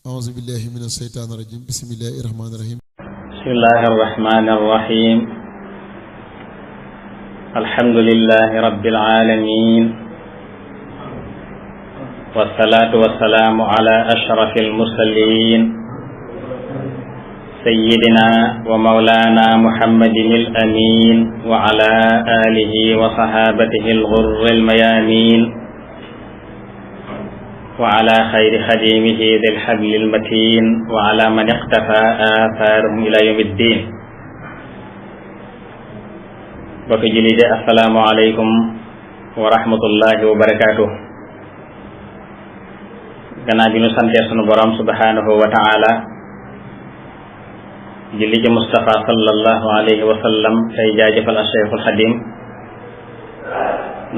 أعوذ بالله من الشيطان الرجيم بسم الله الرحمن الرحيم بسم الله الرحمن الرحيم الحمد لله رب العالمين والصلاة والسلام على أشرف المرسلين سيدنا ومولانا محمد الأمين وعلى آله وصحابته الغر الميامين وعلى خير خديمه ذي الحبل المتين وعلى من اقتفى آثارهم إلى يوم الدين. bokk jullit yi assalaamu aleykum wa rahmatullahi wa barakaatuh. gannaaw bi nu santee sunu borom subhanahu wa ta'ala julli ci Mustafa sallallahu alayhi wa sallam tey jaajëfal a Cheikhul Xadim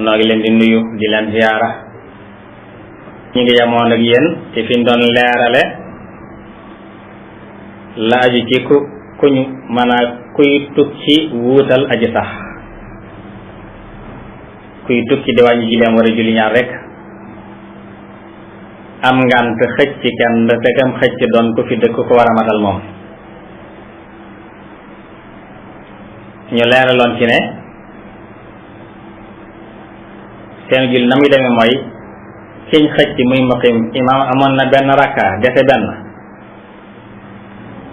noo ngi leen di nuyu di leen ziyaara. ñu ngi yemoon ak yéen ci fi ñu doon leerale la aju ci ku ñu mën a kuy tukki wuutal aji sax, kuy tukki di wàññi jileem war a julli ñaar rek am ngant xëcc kenn te kam xëcc doon ku fi dëkk ko war a matal moom. ñu leeraloon ci ne seen julli na muy demee mooy kiñ xëcc muy muqim imam amoon na benn rakka dese benn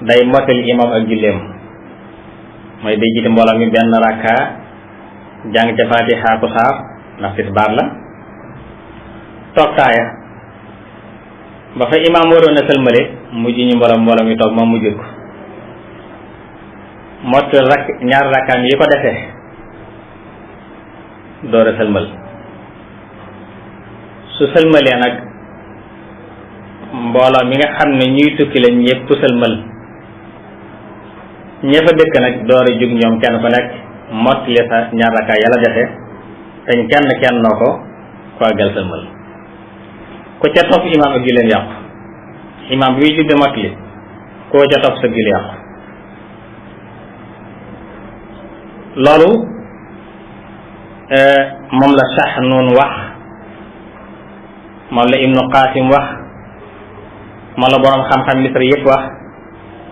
day mottali imam ak julleem, mooy day jiite mbooloo mi benn rakka jàng ca Fatiha ku saar ndax tisbaar la, toog taaya ba fa imam waroon a sëlmale mujj ñu mbooloo mi toog moom mu jóg mottali ñaar rakkaam yi ko defee door a sëlmal. su sëlmalee nag mbooloo mi nga xam ne ñuy tukki la ñëpp sëlmal, ña fa dëkk nag door a jug ñoom kenn ku nekk mottali sa ñaar rakkaay yàlla defe te kenn noo ko àggal sëlmal. ku ca topp imaam ak julleem yàqu, imaam bi muy jug de mottali koo ca topp sa julli yàqu. loolu moom la Sahnun wax, moom la Ibnu Qasim wax, moom la boroom xam-xam Misra yëpp wax.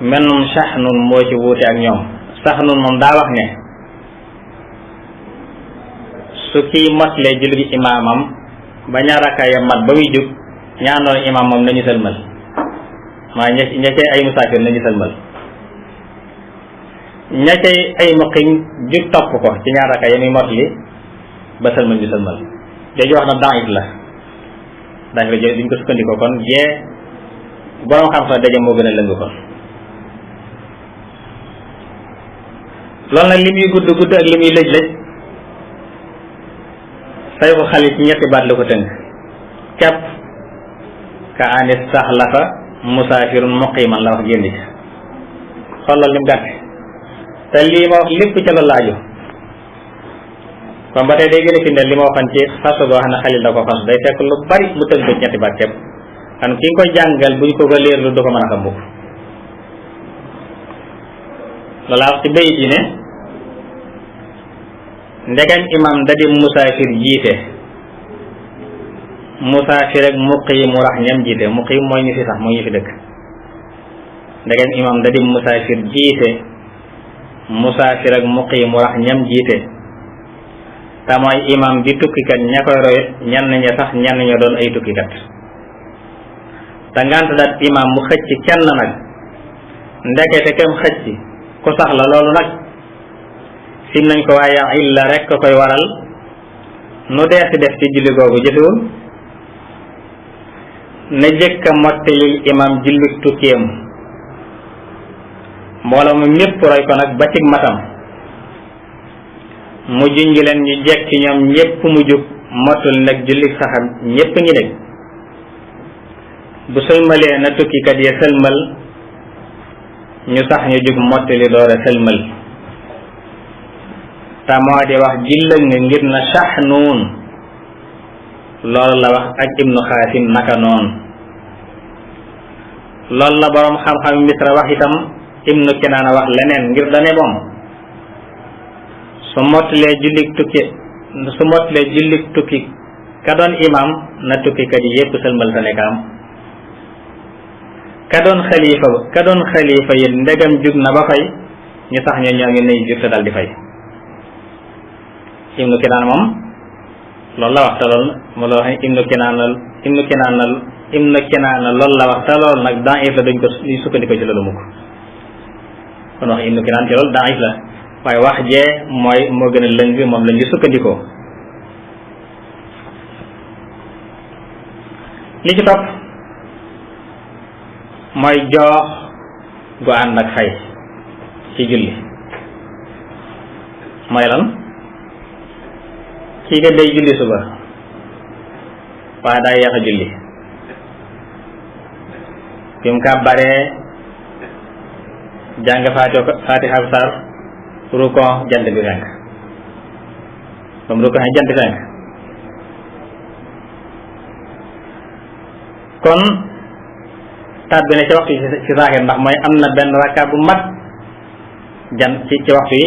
mennum Sahnun moo ci wuute ak ñoom. Sahnun moom daa wax ne su kii motlee julli gi imaamam ba ñaar rakkaayam mat ba muy jug ñaandoon imaam moom nañu sëlmal, maa ña cay ay musaafir nañu sëlmal, ña cay ay muqim jug topp ko ci ñaar rakkaay muy motli ba sëlmal ñu sëlmal. jooju wax na daif la dafa jël duñ ko sukkandikoo kon jee boroom xam-xam daje moo gën a lëng kon. loolu nag li muy gudd ak li muy lëj sayxu xalit ci ñetti baat la ko tënk kepp ka anis saxlafa musaafirun muqiman la wax génn ci xoolal lim gàtte te lii ma wax lépp ca la laaju kon ba tey day gën a firndeel li ma waxoon ci façon boo xam ne xalil da ko fas day fekk lu bari mu tënk ko ci ñetti baat képp xam ki nga koy jàngal buñ ko leerlu du ko mën a xam mukk. loolu wax ci bayit yi ne ndegam imam da di musaafir jiite, musaafir ak muqiim mu rax ñam jiite, muqiim mooy ñu fi sax mooy ñu fi dëkk. ndegam imam da di musaafir jiite, musaafir ak muqiim mu rax ñam jiite te mooy imam di tukkikat ña koy royet ñenn ña sax ñenn ña doon ay tukkikat te ngant daat imam mu xëcc kenn nag ndekete kem xëcc ku sax la loolu nag sim nañ ko waaye illa rek ko koy waral nu deesi def ci julli googu jëfewul na jëkka mottalil imam julli tukkeem mbooloo mu ñépp roy ko nag ba cig matam mu junj leen ñu jekki ñoom ñépp mu jug mottul nag julli saxam ñépp ngi dégg bu sëlmalee na tukkikat ya sëlmal ñu sax ñu jug mottali door a sëlmal te moo di wax jillëg nga ngir na Sahnun loolu la wax ak Ibnu Qasim naka noonu loolu la boroom xam-xam Misra wax itam. Ibnu Kinaana wax leneen ngir dane moom su mottalee jullik tukki ka doon imam na tukkikat yi yépp sëlmal te nekk am ka doon xalifa yi ndegam jug na ba fay ñu tax ñoo ngi nay jug te dal di fay. Ibnu Kinaan moom loolu la wax te loolu mu la wax Ibnu Kinaan loolu la wax te loolu nag daif la duñ sukkandiko ci loolu mukk. kon wax Ibnu Kinaan ci loolu daif la waaye wax jee moo gën a lëng moom la ñu sukkandikoo. li ci topp mooy joox gu ànd ak fay ci julli. mooy lan? kii de day julli suba waaye daa yéex a julli bi mu kàbbaree jàng Faatiha ak saar rukon jant bi fenk ba mu rukon jant fenk kon tàbbi na ci waxtu yi ci saaxir ndax mooy am na benn rakka bu mat jant ci waxtu yi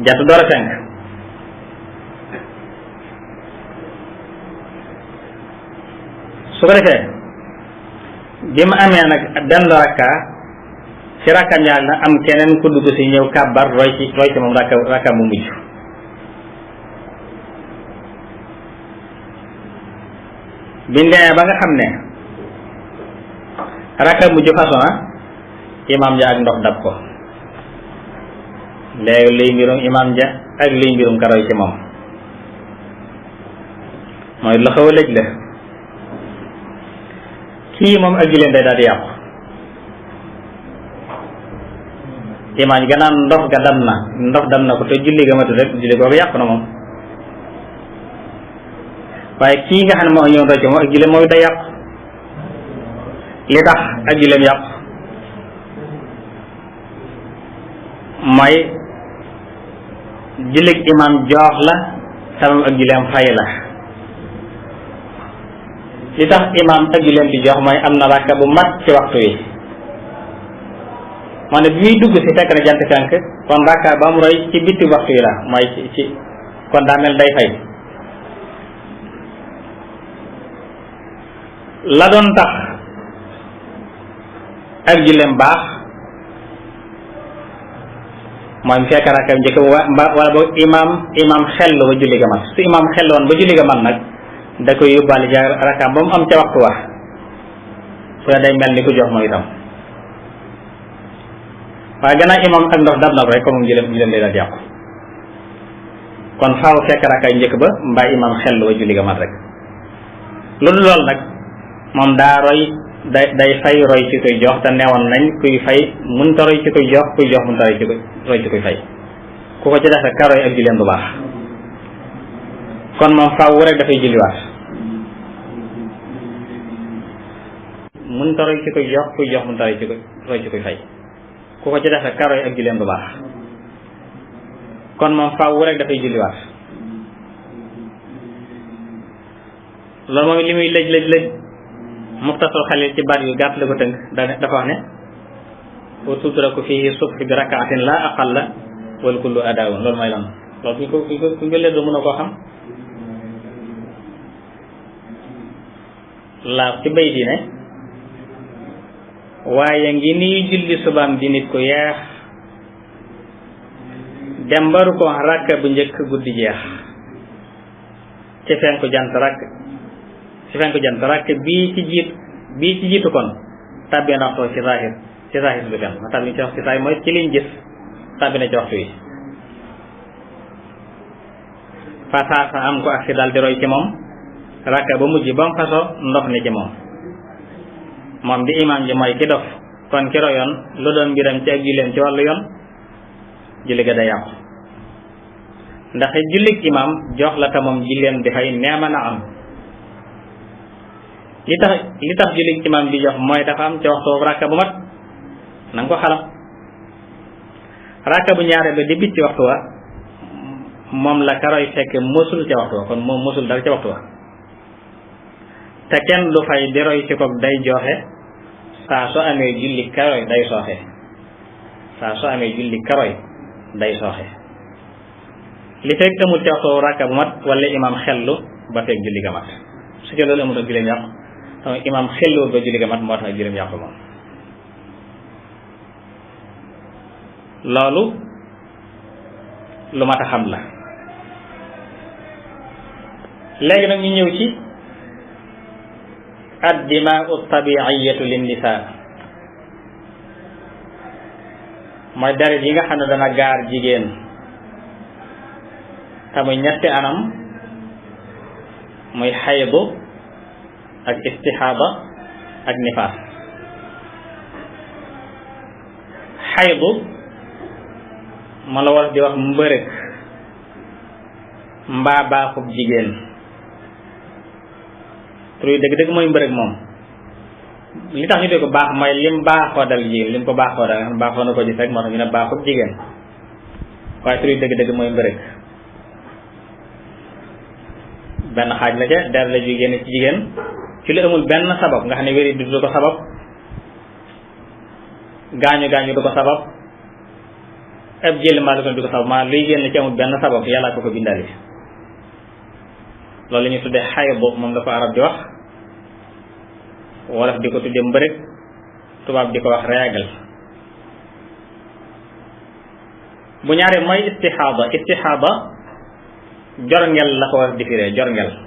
jant door a fenk su ko defee bi mu amee nag benn rakka ci rakka ñaar na am keneen ku dugg si ñëw kàbbar roy ci moom rakka mu mujj biñ demee ba nga xam ne rakka mujj façon na imam ja ak ndox dab ko léegi liy mbirum imam ja ak liy mbirum ka roy ci moom mooy lu xaw a lëj la kii moom ak julleem day daal di yàqu imaam ji gannaaw ndox dam na ko te julli ga matul rek julli googu yàqu na moom waaye kii nga xam ne moo ñëw roy moom ak julleem mooy day yàqu li tax ak julleem yàqu mooy jullig imaam joox la tamam ak julleem fay la li tax imaam ak julleem di jox mooy am na rakka bu mat ci waxtu wi moo ne bi muy dugg si fekk na jant fenk kon rakka ba mu roy ci bitti waxtu yi la mooy ci kon daa mel day fay la doon tax ak julleem baax mooy mu fekk rakka njëkk wala boog imaam xel ba julli ga mat su imaam xel woon ba julli ga mat nag da koy yóbbaale ca rakkaam ba mu am ca waxtu wax su ne day mel ni ku jox mooy itam waaye gannaaw imam ak ndox dab na ko rek comme moom julleem day daal di yàqu kon faaw fekk rakkaay njëkk ba mbaa imam xel wa julli ga mat rek loolu loolu nag moom daa roy day fay roy ci koy jox te newoon nañ kuy fay mënta roy ci koy jox kuy jox mënta roy ci koy fay ku ko ci def rek ka roy ak julleem du baax kon moom faaw rek dafay julliwaat mënta roy ci koy jox kuy jox mënta roy ci koy fay ku ko ci def rek ka roy ak julleem du baax kon moom faaw rek dafay julliwaat loolu moom li muy lëj Muxtasar Xalil ci baat yu gàtt la ko tënk dafa wax ne wa tudraku fihi subhi bi rakaatin la aqalla wal kullu adaawun loolu mooy lan loolu kuñ ko leer doo mën a koo xam laaf ci bay di ne waaye ngi nii julli subaam di nit ku yeex dem baru ko rakk bu njëkk guddi jeex ci fenku jant rakk bii ci jiitu kon tàbbi na waxtu ci saahir bi fen ma tàbbi ci wax ci saahir mooy ci liñ gis tàbbi na ci waxtu yi fasaasa am ko ak si dal di roy ci moom rakk ba mujj ba mu faso ndox ni ci moom di imaam ji mooy ki dof kon ki royoon lu doon mbiram ci ak julleem ci wàllu yoon julli ga day yàqu ndax jullig imaam jox la te moom julleem di fay neema na am li tax jullig imaam di jox mooy dafa am ca waxtu rakka bu mat na nga ko xalam rakka bu ñaare ba di bit ci waxtu wa moom la karoy fekk mosul ca waxtu wa kon moom mosul dara ca waxtu wa te kenn du fay di roy ci ko day joxe saa soo amee julli karoy day sooxe li fekk amul ci waxtu rakka bu mat wala imaam xellu ba fekk julli ga mat su ca loolu amul ak julleem yàqu sama imaam xelluwut ba julli ga mat moo tax jullim yàqu moom loolu lu mat a xam la. léegi nag ñu ñëw ci ad-dimaa'u tabi'iyatu lin-nisaa mooy deret yi nga xam ne dana gaar jigéen te muy ñetti anam muy xaydu ak istixaada ak nifaas. xaydu ma la war di wax mbërëg mbaa baaxub jigéen tur yi dëgg-dëgg mooy mbërëg moom li tax ñu dee ko baax mooy lim baaxoo dal jigéen lim ko baaxoo dal nga xam baaxoo na ko gis rek moo tax ñu ne baaxub jigéen waaye tur yi dëgg-dëgg mooy mbërëg benn xaaj la ca der la ju génn ci jigéen ci lu amul benn sabab nga xam ne wéri du ko sabab gaañu gaañu du ko sabab ab jël maa du ko sabab maa luy génn ci amul benn sabab yàlla ko ko bindali loolu la ñuy tuddee xaydu moom la ko arab di wax wolof di ko tuddee mbërëg tubaab di ko wax règle. bu ñaaree mooy istixaada jorngel la ko war di firee jorngel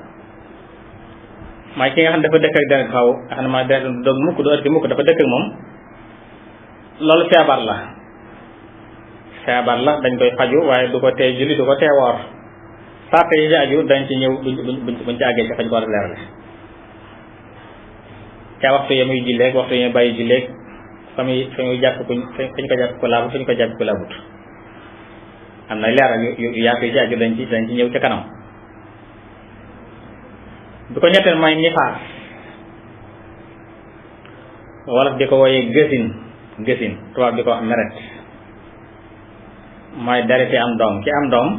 mooy ki nga xam ne dafa dëkk ak deret xaw nga xam ne maa deret du dog mukk du ëtti mukk dafa dëkk ak moom loolu feebar la dañ koy faju waaye du ko tee julli du ko tee woor sàrt yi ci aju dañ ci ñëw buñ ci àggee ci fañ ko war a leerale ca waxtu ya muy julleeg waxtu ya muy bàyyi julleeg fa muy jàpp fañ ko jàpp ko laabut fañ ko jàpp ko laabut am na leeral yu yaatu yi ci aju dañ ci ñëw ca kanam. bi ko ñetteel mooy nifaas wolof di ko wooyee gësin tubaab di ko wax meret mooy dereti am doom ci am doom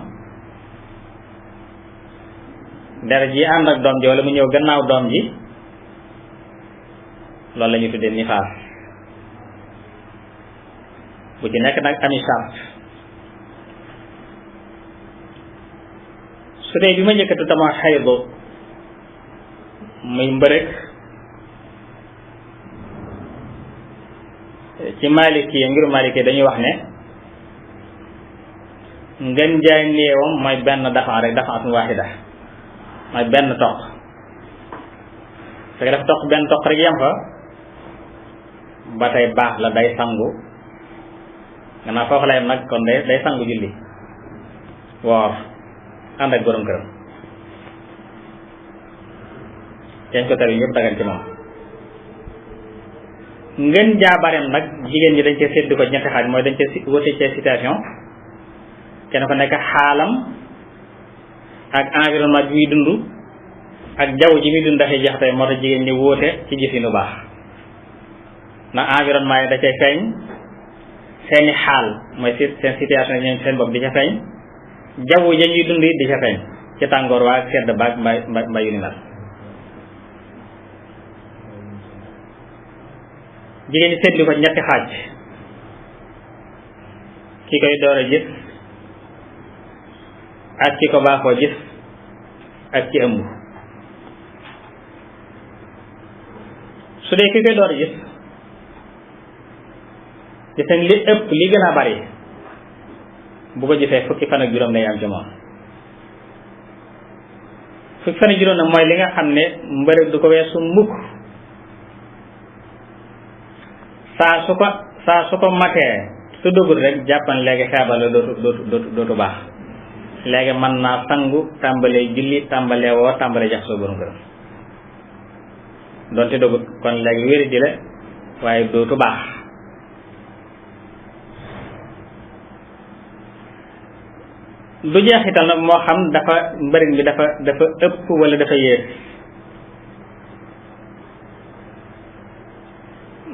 deret ji ànd ak doom ji wala mu ñëw gannaaw doom ji loolu la ñuy tuddee nifaas bu ci nekk nag ami sart su dee bi ma njëkkatu tama xaydu muy mbërëg ci maliki ngiru maliki dañuy wax ne ngën jaay néewam mooy benn dafa rek dafa am waaxida mooy benn toq fekk dafa toq benn toq rek yam fa ba tey baax la day sangu gannaaw foofu la yam nag kon day sangu julli woor ànd ak borom këram dañ ko tar yi ñëpp dagan ci moom. ngën jaabareem nag jigéen ñi dañ cee séddu ko ñetti xaaj mooy dañ cee wute ci situation kenn ko nekk xaalam ak environnement bi muy dund ak jaww ji muy dund dafay jeex tey moo tax jigéen ñi wóote ci jëfinu baax ndax environnement yi da cay feeñ seeni xaal mooy seen situation yi ñoom seen bopp di ca feeñ jaww ja ñuy dund it di ca feeñ ci tàngoor waa sedd baag mbay yu ni mel. jigéen ñi seetlu ko ñetti xaaj ki koy door a gis ak ki ko baaxoo gis ak ci ëmb. su dee ki koy door a gis gis nañ li ëpp li gën a bari bu ko gisee fukki fan ak juróom lay am ci moom. fukki fan ak juróom nag mooy li nga xam ne mbërëg du ko weesu mukk. saa su ko matee su dugul rek jàppan léegi feebar la dootu baax léegi mën naa sangu tàmbalee julli tàmbalee woo tàmbalee jax soo borom këram doonte dogut kon léegi wéri di la waaye dootu baax. du jeexital nag moo xam dafa mbëriñ bi dafa ëpp wala dafa yées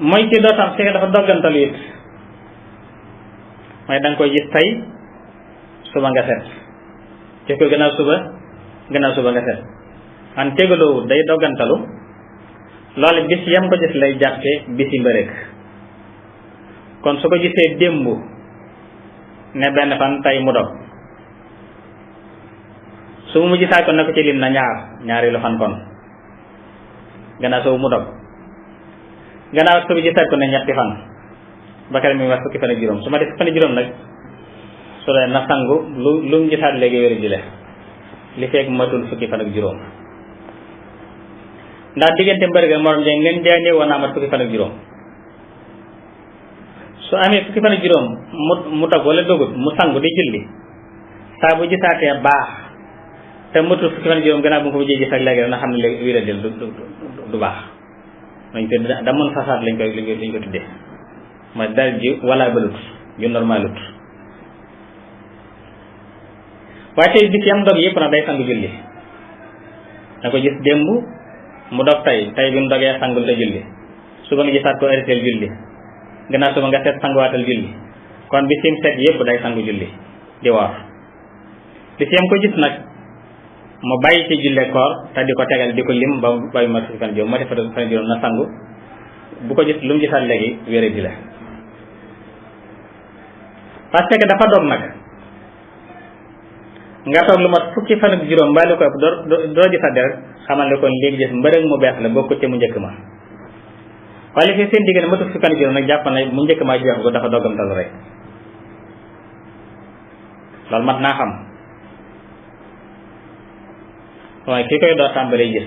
mooy ci doo tam fekk dafa doggantalu it mooy da nga koy gis tey suba nga set ci ko gannaaw suba nga set an tegaloowu day doggantalu loolu bis yam ko gis lay jàppe bisi mbërëg kon su ko gisee démb ne benn fan tey mu dog su mu gisaat ko ne ko ci lim na ñaari lu fan kon gannaaw suba mu dog gannaaw suba gisaat ko ne ñetti fan ba kere mi wax fukki fan ak juróom su ma def fan ak juróom nag su dee na sangu lu mu gisaat léegi wér di le li fekk matul fukki fan ak juróom ndax diggante mbërëg ak morom ja ngeen jaay woon naa mat fukki fan ak juróom su amee fukki fan ak juróom mu dog wala dogut mu sangu di julli saa bu gisaatee baax te matul fukki fan ak juróom gannaaw bu ko mujjee gis ak léegi dana xam ne léegi wéradil du baax dañ ko da mën façade lañ ko tuddee mooy dal ji wala balut ju normalut waaye tey bis yam dog yëpp nag day sangu julli da ko gis démb mu dog tey bi mu dogee sangul te julli suba nga gisaat ko arrêté julli gannaaw suba nga seet sanguwaatal julli kon bis yim seet yëpp day sangu julli di woor bis yam ko gis nag mu bàyyi ci julle koor te di ko tegal di ko lim ba bàyyi ma fukki fan juróom ma def fan juróom na sangu bu ko gis lu mu gisaat léegi wére di la parce que dafa dog nag nga toog lu mat fukki fan ak juróom mbaa lu ko ëpp doo gisaat deret xamal ne kon léegi gis mbërëg mu bees la bokkut ci mu njëkk ma waaye li fi seen diggante matul fukki fan ak juróom nag jàpp na mu njëkk maa jeex ko dafa doggamtal rek loolu mat naa xam waaye ki koy doo tàmbalee gis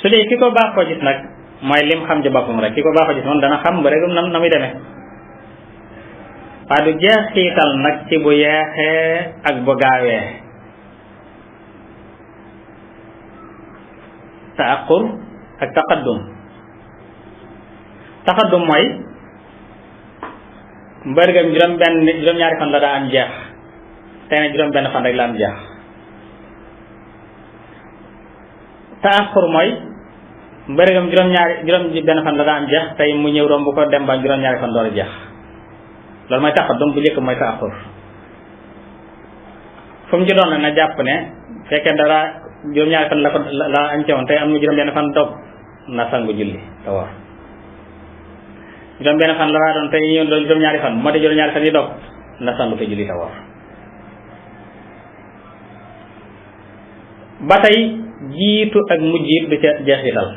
su dee ki ko baax ko gis nag mooy lim xam ci boppam rek ki ko baax ko gis moom dana xam ba rek na muy demee waaye du jeexital nag ci bu yeexee ak bu gaawee taaqur ak taqaddum mooy mbërgam juróom-ñaari fan la daa am jeex tey na juróom-benn fan rek la am jeex taaqur mooy mbërgam juróom-benn fan la daa am jeex tey mu ñëw romb ko dem ba juróom-ñaari fan door a jeex loolu mooy taqaddum bu njëkk mooy taaqur fu mu ci doon na jàpp ne fekkee dara juróom-ñaari fan la ko la añ ci woon tey am na juróom-benn fan dog na sangu julli te woor juróom-benn fan la waa doon tey ñëw doon juróom-ñaari fan bu ma dee juróom-ñaari fan yi dog na sangu te julli te woor ba tey jiitu ak mujj it du ca jeexital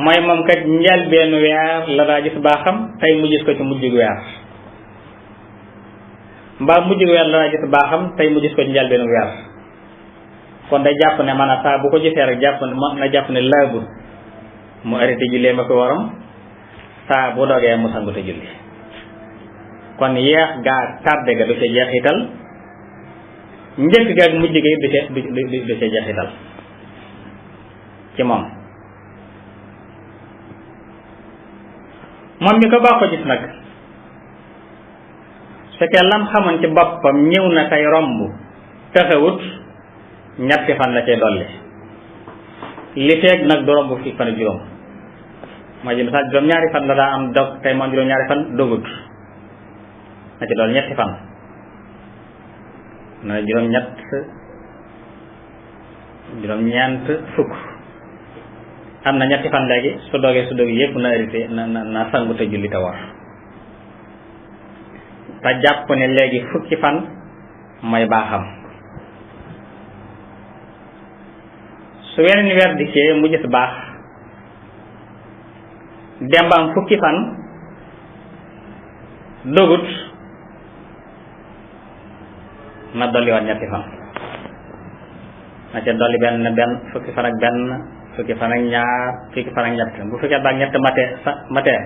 mooy moom kat njëlbeenu weer la daa gis baaxam tey mu gis ko ci mujjug weer mbaa mujjug weer la daa gis baaxam tey mu gis ko ci njëlbeenu weer kon day jàpp ne man a saa bu ko gisee rek jàpp ne laabut mu arrêté jullee ma ko waram saa bu dogee mu sangu te julli kon yeex gaa tàbbe ga du ca jeexital njëkk ga ak mujj ga du ca jeexital ci moom mi ko baax ko gis nag su fekkee lam xamoon ci boppam ñëw na tey romb taxawut ñetti fan la cay dolli li feeg nag du romb fii fan juróom mooy ji misaal juróom-ñaari fan la daa am dog tey moom juróom-ñaari fan dogut na ci dolli ñetti fan na juróom-ñeent fukk am na ñetti fan léegi su dogee yépp na arrêté na sangu te julli te war te jàpp ne léegi fukki fan mooy baaxam su weneen weer dikkee mu gis baax dembaam fukki fan dogut na dolliwaat ñetti fan na ca dolli benn fukki fan ak benn fukki fan ak ñaar fukki fan ak ñett bu fekkee baag ñett matee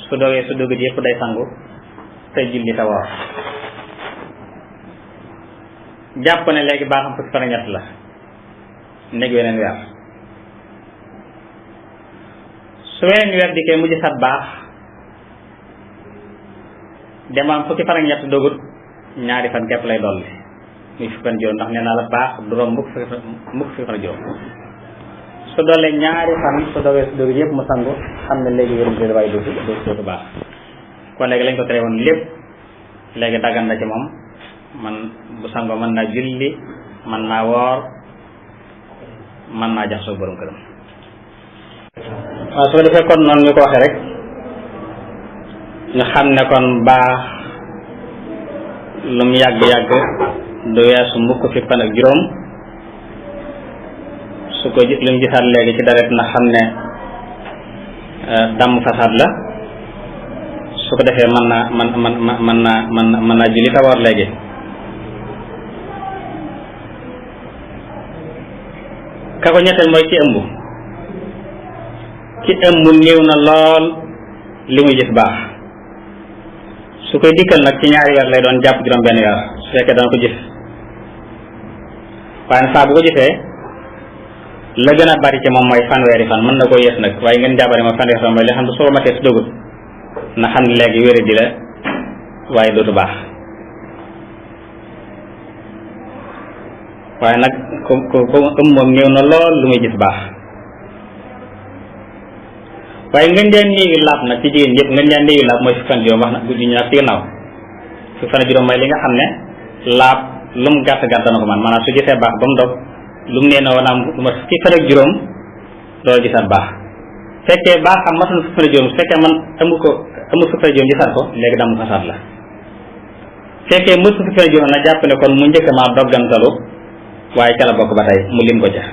su dogut yépp day sangu te julli te woor jàpp ne léegi baaxam fukki fan ak ñett la néeg weneen weer su weneen weer dikkee mujj sat baax demaam fukki fan ak ñett dogut ñaari fan képp lay dolli muy fukki fan juróom ndax nee naa la baax du romb fukki fan juróom su dollee ñaari fan su dogut yëpp mu sangu xam ne léegi wérum di waaye dootu baax kon léegi lañ ko tere woon lépp léegi daggan na ci moom man bu sangoo mën naa julli mën naa woor mën naa jax soo borom këram waaw su ko defee kon noonu ñu ko waxee rek ñu xam ne kon baax lu mu yàgg-yàgg du weesu mukk fi fan ak juróom su ko lu mu gisaat léegi ci deret na xam ne damm fasaad la, su ko defee mën naa julli te woor léegi. ka ko ñetteel mooy ki ëmb. ki ëmb néew na lool li muy gis baax, su koy dikkal nag ci ñaari weer lay doon jàpp juróom benn weer su fekkee dana ko gis, waaye saa bu ko gisee la gën a bari ci moom mooy fanweeri fan, mën na koo yées nag, waaye ngeen jàppale mooy fanweeri fan mooy li xam ne soo matee su dëggut na xam ne léegi wéra di la waaye dootu baax. waaye nag ko ëmb moom néew na lool lu muy gis baax. waaye ngeen dee néewi laab nag ci jigéen yëpp ngeen dee néewi laab mooy fukki fan juróom wax na guddi ñu nag ci gannaaw fukki fan juróom mooy li nga xam ne laab lu mu gàtt gàtt dana ko man maanaam su gisee baax ba mu dog lu mu nee na woon am lu ma fukki fan ak juróom loolu gisaat baax. fekkee baax xam matul fukki fan ak juróom su fekkee man amul fukki fan ak juróom gisaat ko léegi damu fasaat la. fekkee mës fukki fan ak juróom na jàpp ne kon mu njëkk maa doggantalu waaye ca la bokk ba tey mu lim ko ca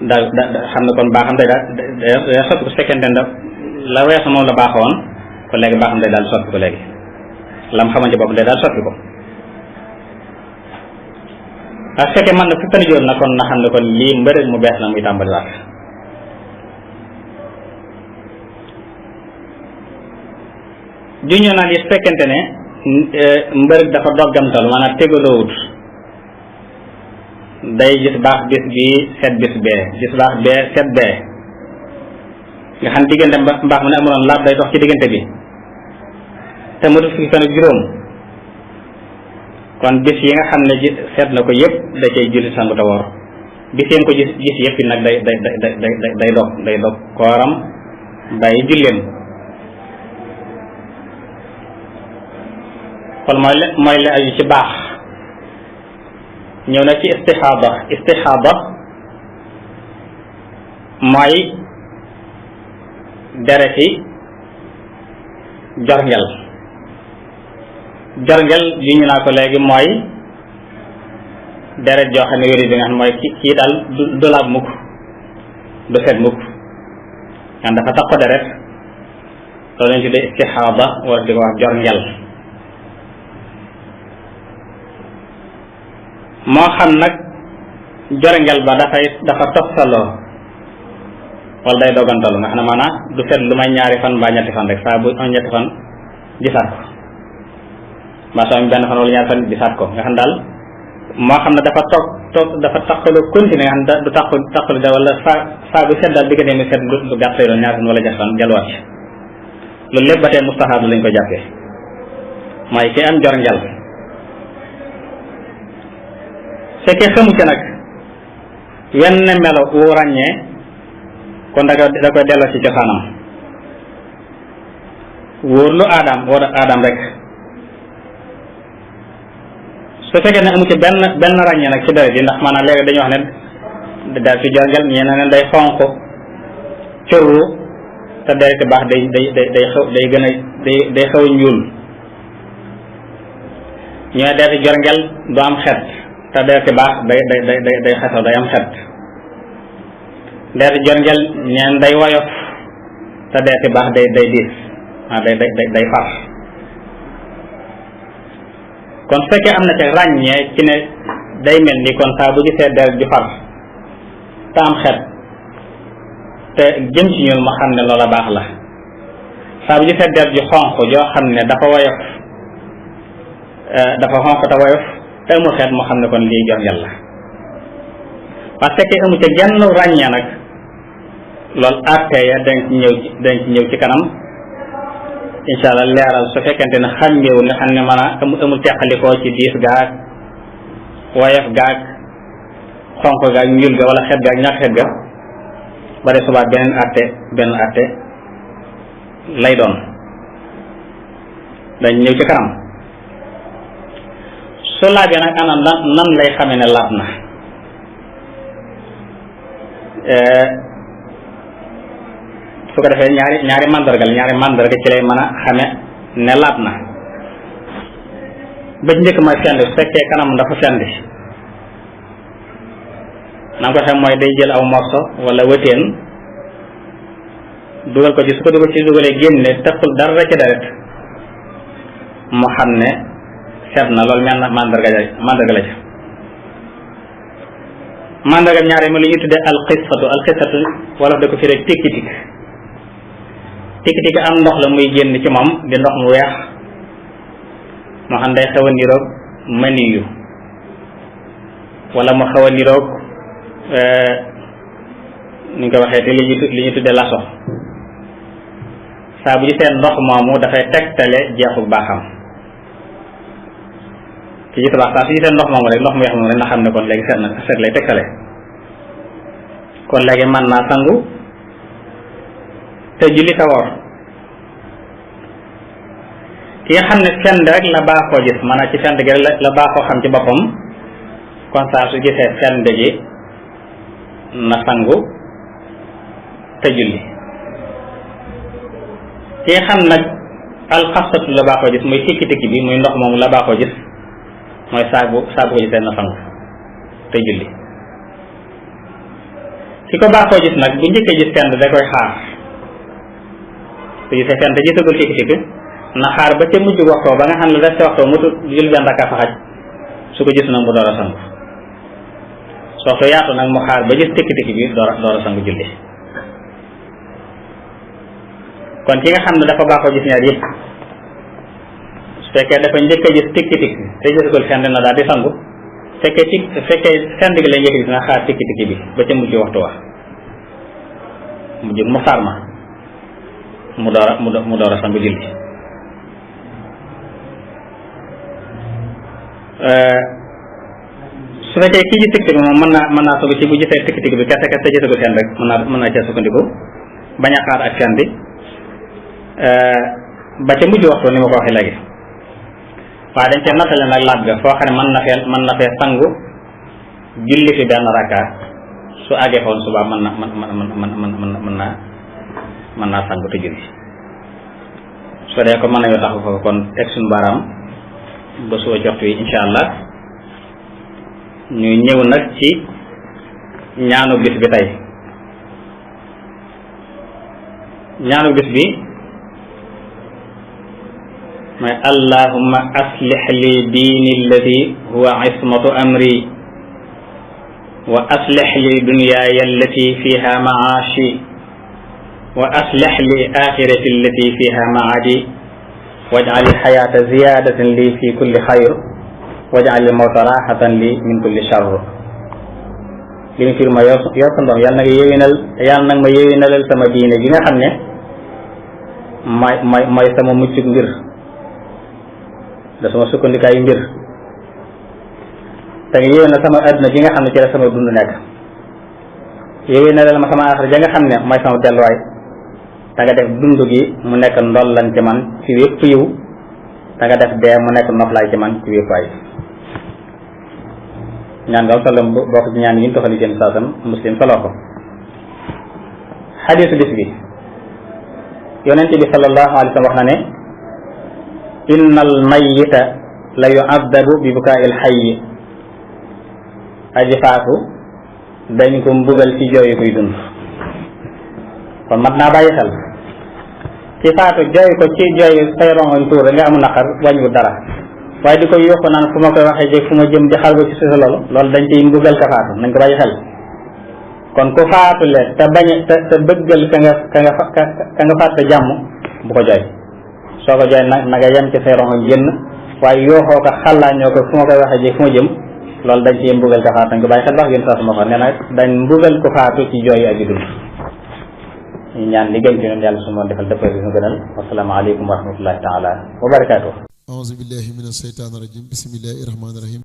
da xam ne kon baaxam day daal soppi ko su fekkente ne la weesu moom la baaxoon kon léegi baaxam day daal soppi ko léegi lam xamante bopp day daal soppi ko. waaye su fekkee man na fukki fan ak juróom na kon na xam ne kon lii mbërëg mu bees la muy tàmbaliwaat. juñu naan yi su fekkente ne mbërëg dafa doggamtalu maanaam tegaloowut day gis baax bis bii set bis bee gis baax bee set bee nga xam diggante mbaax mu ne amuloon laab day dox ci diggante bi te mu def fukki fan ak juróom kon bis yi nga xam ne seet na ko yëpp da cay julli sangu te woor bis yéen ko gis yëpp nag day dog kooram bàyyi julleem. kon mooy la aju ci baax. ñëw na ci istixaada mooy dereti jorngel yu ñu naa ko léegi mooy deret joo xam ne wéri bi nga xam ne mooy kii daal du laab mukk du set mukk nga dafa tax ko deret loolu lañ tuddee istixaada wala di ko wax jorngel. moo xam nag jorngel ba dafa toftaloo wala day dogantalu nga xam ne maanaam du fet lu may ñaari fan mbaa ñetti fan rek saa bu am ñetti fan gisaat ko mbaa soo am benn fan wala ñaari fan gisaat ko nga xam daal moo xam ne dafa dafa taqaloo continuer nga xam du taqalu da wala saa bu set daal diggante mi set lu gàtt lay doon ñaari fan wala ñetti fan delluwaat ci loolu lépp ba tey mustahaab lañ ko jàppee mooy ki am jorngel. fekkee xamu ca nag wenn melo wu ràññee kon da koy delloo ci cosaanam wóorlu aadam rek su fekkee ne amu ci benn ràññee nag ci deret yi ndax maanaam léegi dañuy wax ne daal ci jorngel ñee ne day xonq curru te deret baax day xaw a ñuul ñu ne deret jorngel du am xet te dereti baax day xesaw day am xet dereti jorngel ñeen day woyof te dereti baax day diis day far. kon su fekkee am na ca ràññee ci ne day mel ni kon saa bu gisee deret ju far te am xet te jëm ci ñun ma xam ne loola baax la saa bu gisee deret ju xonq joo xam ne dafa woyof dafa xonq te woyof te amul xeet moo xam ne kon lii jorngel la. parce que amu ca genn ràññee nag loolu àtte ya dañ ci ñëw ci kanam incha allah leeral su fekkente ne xàmmeewul nga xam ne maanaam amul teqalikoo ci diis gaag woyof gaag xonq gaag ñuul ga wala xeet gaag ñàkk xeet ga ba de subaa benn àtte lay doon dañ ñëw ci kanam. su laabee nag ana nan lay xamee ne laab na su ko defee ñaari mandarga ci lay mën a xame ne laab na. ba njëkk mooy fendi su fekkee kanam dafa fendi na ko xam mooy day jël aw morso wala wëteen dugal ko ci, su ko dugalee génne tëppul dara ci deret mu xam ne seet na loolu mel na mandarga la ca. mandarga ñaare ma li ñuy tuddee alxisatu wala da ko fi rek tikki-tikk am ndox la muy génn ci moom di ndox mu weex moo xam day xaw a niroog maniyu wala mu xaw a niroog ni ñu ko waxee te li ñu tuddee laso. saa bu ñu seen ndox moomu dafay tegtale jeexu baaxam ci jiitu baax saa su ñu seen ndox moomu rek ndox mu weex moom rek na xam ne kon léegi seet lay tegtale. kon léegi mën naa sangu te julli te woor. ki nga xam ne fend rek la baaxoo gis maanaam ci fend gi rek la baaxoo xam ci boppam kon saa su gisee fend gi na sangu te julli. ki nga xam nag alxasatu la baaxoo gis muy tikki-tikki bi muy ndox moomu la baaxoo gis mooy saabu ko gisee na sangu te julli. ki ko baaxoo gis nag bu njëkkee gis fend da koy xaar su gisee fend gisagul tikki-tikki na xaar ba ca mujj waxtoo ba nga xam ne reste waxtoo mutu jul benn rakka fa xaj su ko gis nag mu door a sangu su waxtu yaatu nag mu xaar ba gis tikki-tikki bi door a sangu julli. kon ki nga xam ne dafa baaxoo gis ñaar yëpp su fekkee dafa njëkk a gis tikki-tikki te gisagul fend na daal di sangu fekkee fend gi lay njëkk gis na xaar tikki-tikki bi ba ca mujj waxtu wax mu jóg mu xaar ma mu door a sangu julli. su fekkee ki gis tikki-tikki bi moom mën naa soog ci bu gisee tikki-tikki bi kese te gisagul fend rek mën naa cee sukkandiku bañ a xaar ak fend bi ba ca mujj waxtu ni ma ko waxee léegi. waaye dañ cee nattale nag laaj ga foo xam ne mën na fee sangu julli fi benn rakka su àggee foon subaa mën naa sangu te julli. su dee ko mën nañoo taxu foofu kon teg suñu baaraam ba suba ci waxtu yi insha allah ñu ñëw nag ci ñaanu bis bi tey. ñaanu bis bi mooy allahumma aslih li diini alladi huwa ismatu amri wa aslih li dunyaaya allati fiha maashi wa aslih li axirati allati fiha maadi waj'al alxayaata ziyadatan li fi kulli xayr waj'al almawta raxatan li min kulli charr. li mu fir ma yow sa ndoom yàlla nag ma yéwénalal sama diine gi nga xam ne mooy sama muccug mbir da sama sukkandikaayu mbir te nga yéwénal sama adduna gi nga xam ne ci la sama dund nekk yéwénalal ma sama axira ja nga xam ne mooy sama delluwaay da nga def dund gi mu nekk ndollan ci man ci wépp yiw da nga def dee mu nekk noflaay ci man ci wépp ay ñaan nga sallam bokk ci ñaan yi ñu toxali jëm saasam muslim soloo ko. xadiisu bis bi yonent bi sallallahu alayhi wa sallam wax na ne inna al mayyita la yu'addabu bi bukaa'il hayyi aji faatu dañ ko mbugal ci jooyu kuy dund. kon mat naa bàyyi xel ci faatu jooy ko ci jooyu say rongoñ tuur nga amul naqar wàññiwul dara waaye di ko yokku naan fu ma koy waxee jéeg fu ma jëm di xal ba ci suusa loolu dañ ciy mbugal ka faatu nañ ko bàyyi xel. kon ku faatu le te bañ te bëggal ka nga faat te jàmm bu ko jooy soo ko jooy na nga yem ci say rongoñ génn waaye yooxoo ko xallaañoo ko fu ma koy waxee jéeg fu ma jëm loolu dañ ciy mbugal ka faatu nañ ko bàyyi xel wax yéen saa suma ko nee na dañ mbugal ku faatu ci jooyu ak dund. ñu ñaan li gën ci ñoom yàlla suma defal dëppal bi ñu gënal wasalaamaaleykum wa rahmatullahi taala wa barakaatu. auzu billahi mina shaytaani rajim bismillahi rahmaani rahim